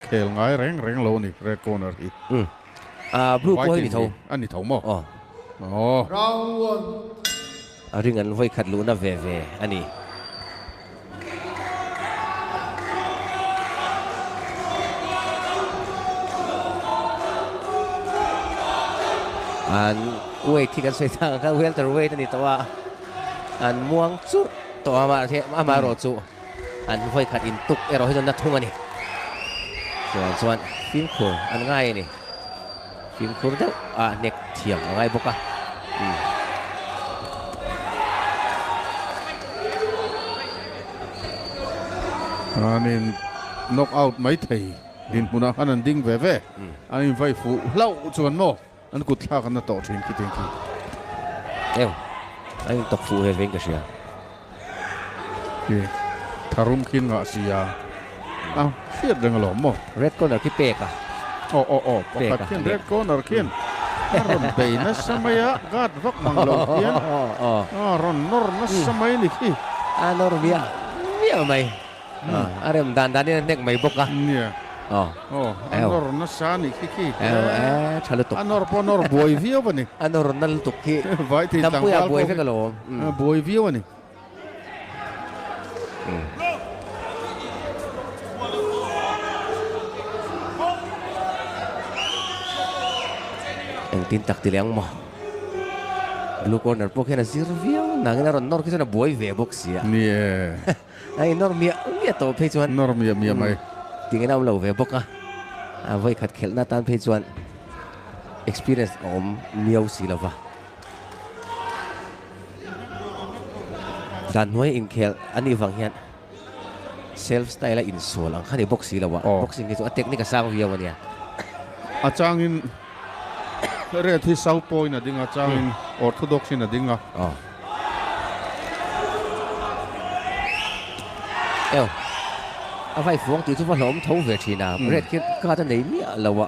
khel ngai reng reng lo a ni red corner hi. Umm ah blue pawh hi ni tho. A ni tho maw? Aw. Aw. Round one. A ring an vawi khat luhna ve ve a ni. An weight hi kan sawi tak ang khan welter weight a ni tawh a, an muang churh tawh a mahse amaherawhchu an vawi khat intuk erawh hi chuan na thung a ni. Chuan chuan fimkhur an ngai a ni. Fimkhur deuh a hnek thiam a ngai bawk a. Umm. An in knock out mai thei dinhmunah khan an ding ve ve. An in vai fuh hlauh chuan maw an kut thlak an na tawh thin khi teng khi. Eng an in tawk fuh ve ve in ka hria. Khi tharum khi an ngah si a, a hriat reng alawm maw? Red corner khi pek a. Aw aw aw pakhat khian red corner khian a rawn bei nasa mai a, guard vak mang lo khian a rawn nawr nasa mai a ni khi. A nawr miah miah mai. A rem dan danin a hnek mai bawk a. Nia. Aw. Aw, a nawr nasa a nih khi khi. Aw, e, tha lutuk. A nawr pawh nawr buai viau a ni. A nawr na lutuk khi. Vai thei Dampuia tlangval buai pawh vek alawm. A buai viau a ni. Engtin tak ti leh ang maw? Blue corner pawh khian a zir viau nangin a rawn nawr khi chuan a buai ve bawk sia. Ni e. A innawr miah miah tawh phei chuan. Nawr miah miah mai. Tingin a awm lo ve bawk a. A vawikhat khelhna atan phei chuan experience a awm miau si lo va. Dan hnuai inkhel a nih vang hian self style a insual ang kha ni bawk si lo a. Boxing hi chu a technique a sang viau a nia. A changin red hi southpaw in a ding a, changin orthodox in a ding a. Eo, a vai fuang tih chu va hlawm tho ve thin a, red khi guard a nei miah lo a.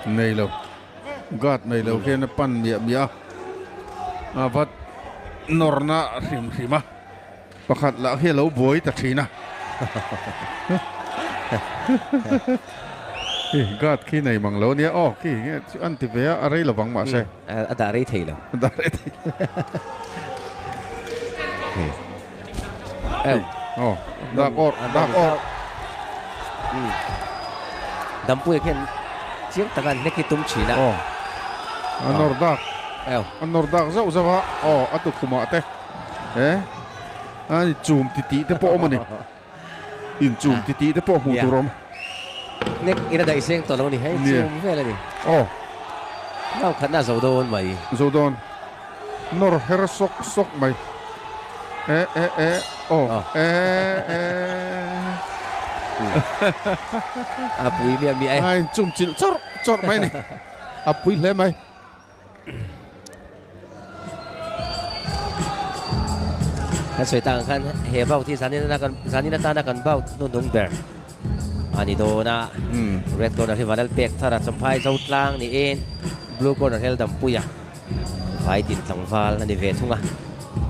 Nei lo, guard nei lo khian a pan miah miah a, a va nawrna hrim hrim a. Pakhat lah khi a lo buai ta thin a. Khi guard khi nei mang lo nia aw khi nge chu an ti ve a a rei lo vang mahse. A dah rei thei lo. A dah rei thei lo. Ew. Aw dak awr dak awr. Dampuia khian chiang taka an hnek hi tum thin a. Aw a nawr dak. Ew. A nawr dak zauh zauh a aw a tukhumah te. He a ni chum ti tih te pawh awm a ni. In chum ti tih te pawh hmuh tur awm. Nek in a daih seng tawh lo ni hei chum vel a ni. Aw. Nau khatna a zo dawn mai. Zo dawn. Nawr her sawk sawk mai. E e e aw e e. A pui miah miah e. A in chum chilh chawrh chawrh mai a ni. A pui hle mai. Kan sawi tak ang khan he bout hi zanin atana kan zanin atana kan bout hnuhnung ber a ni dawn a. Red corner hi Vanal pek thar a Champhai zo tlang niin blue corner hi Laldanpuia vai tin tlangval a ni ve thung a.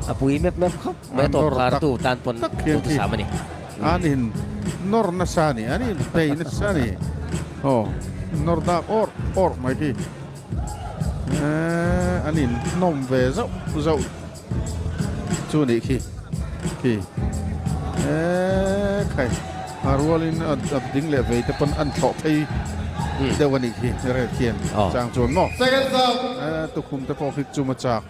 A pui mep mep khawp mai a tawp khar tu tan pawn duhthusam a ni. An in nawr nasa a ni, an in bei nasa a ni. Aw nawr dak awrh awrh mai khi. Eee an in hnawm ve zauh zauh chu nih khi khi eee khai a rualin a ding leh vei te pawn an thlawh phei deuh a nih khi red hian chang chuan maw eee tukhum te pawh khi chum a chak.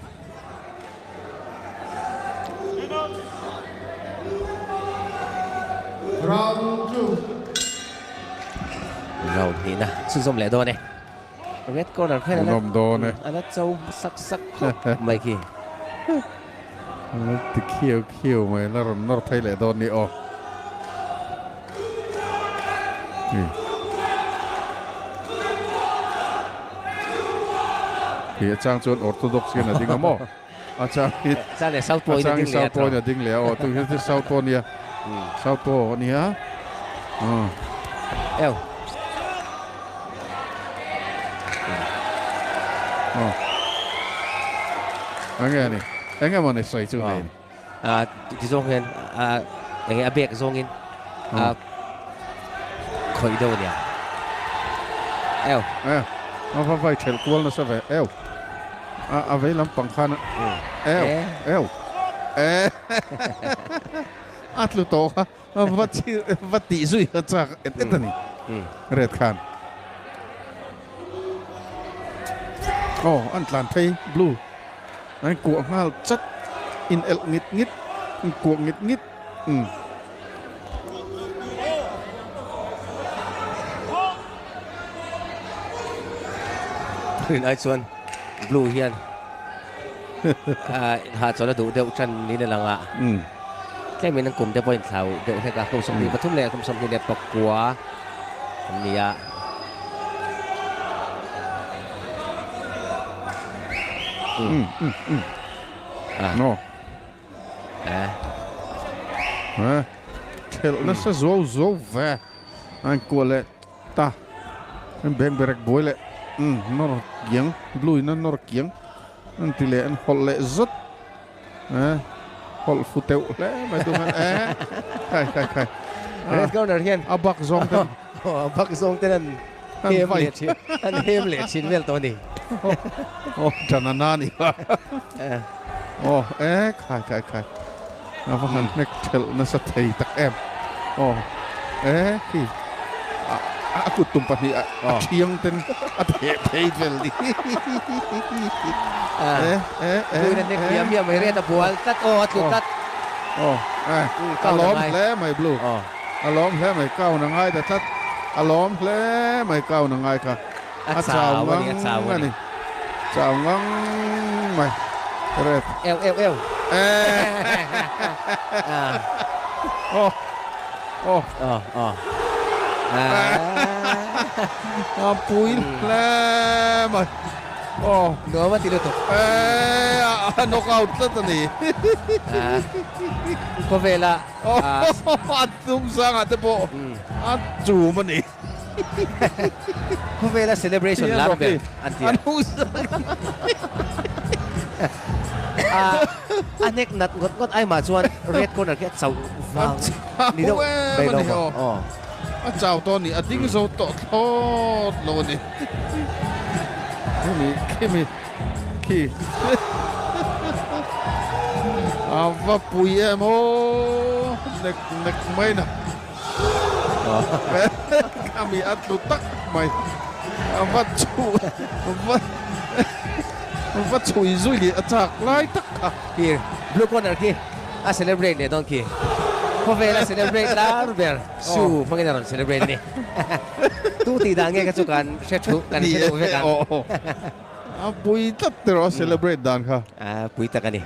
Round hnihna chhunzawm leh dawn e. Red corner khan ala dawn e. Ala cho sak sak khawp mai khi. Ala ti khiau khiau mai la rawn nawr phei leh dawn ni aw. Khi a chang chuan orthodox hian a ding a maw? A chang hi chang leh south pawh in a ding leh a south pawh in a ding leh a aw tu hi south pawh nia south pawh ania eo enge ani enge maw ni sawi chu nei a ti zawng hian a enge a bek zawngin a khawih deuh ania. Eo. Eh, a va vai thelh kual nasa ve. Eo. A a vei lampang khan eo eo eh a tlu tawh kha a va chhi va tih zui kha chak et et a ni red khan. Aw an tlan phei blue an kuah nghal chat in elh ngit ngit in kuah ngit ngit umm. Rin ai chuan blue hian hahchawlh a duh deuh tan niin a lang a, tlemin an kum te pawh a inthlau deuh hlek a, kum 23 leh kum 29 an ni a. Thelh nasa zuau zuau ve a inkuah leh ta an beng berek buai leh nawr kiang blue in a nawr kiang an ti leh an hawlh leh zawt hawlh fu teuh hle mai tu khan eh khai khai khai red corner hian a bak zawng ten a bak zawng ten an hem leh thin an hem leh thin vel tawh a ni oh tanana ni kha oh eh khai khai khai a va han hnek thelh nasa thei tak em oh eh khi a kut tum pahnih a thiang ten a theh phei vel ni eh eh eh Buin a nek miah miah mai ret a bual tlat aw a tlu tlat oh eh a lawm hle mai blue A lawm hle mai kau na ngai ta tlat. A lawm hle mai kau na ngai kha. A chau ngang a ni. Chau ngang mai. Red. Eu eu eu. Oh. Oh. Oh oh. A pui hle mai. Oh. Nuam a ti lutuk. Eh, a knock out tlat a ni. Khawvela A tum sangah te pawh a chum a ni. Khawvela celebration lar ber an ti a. A hnek nat ngawt ngawt ai mah chuan red corner khi a chauh vang ni deuh mai lo maw. A chau tawh a ni, a ding zo tawh thlawt lo a ni. Hemi khimi khi a va pui em aw nek nek mai na khami a tlu tak mai a va chhu va va chhui zui a chak lai tak kha. Khi blue corner khi a celebrate leh dawn khi khawvel a celebrate lar ber su hmangin a rawn celebrate a ni. Tu tih dan nge kha chu kan hre thu kan hre duh vek ang. A pui tlat erawh a celebrate dan kha. A pui tak a ni.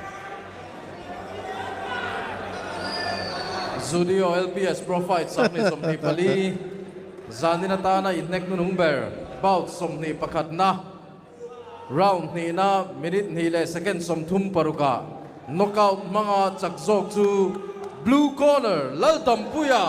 Zudio LPS Pro Fight 2024 zanin atana inhnek hnunung ber bout 21 na Round hnihna minute hnih leh second 36 ah knockout hmanga chak zawk chu Blue Corner Laldampuia.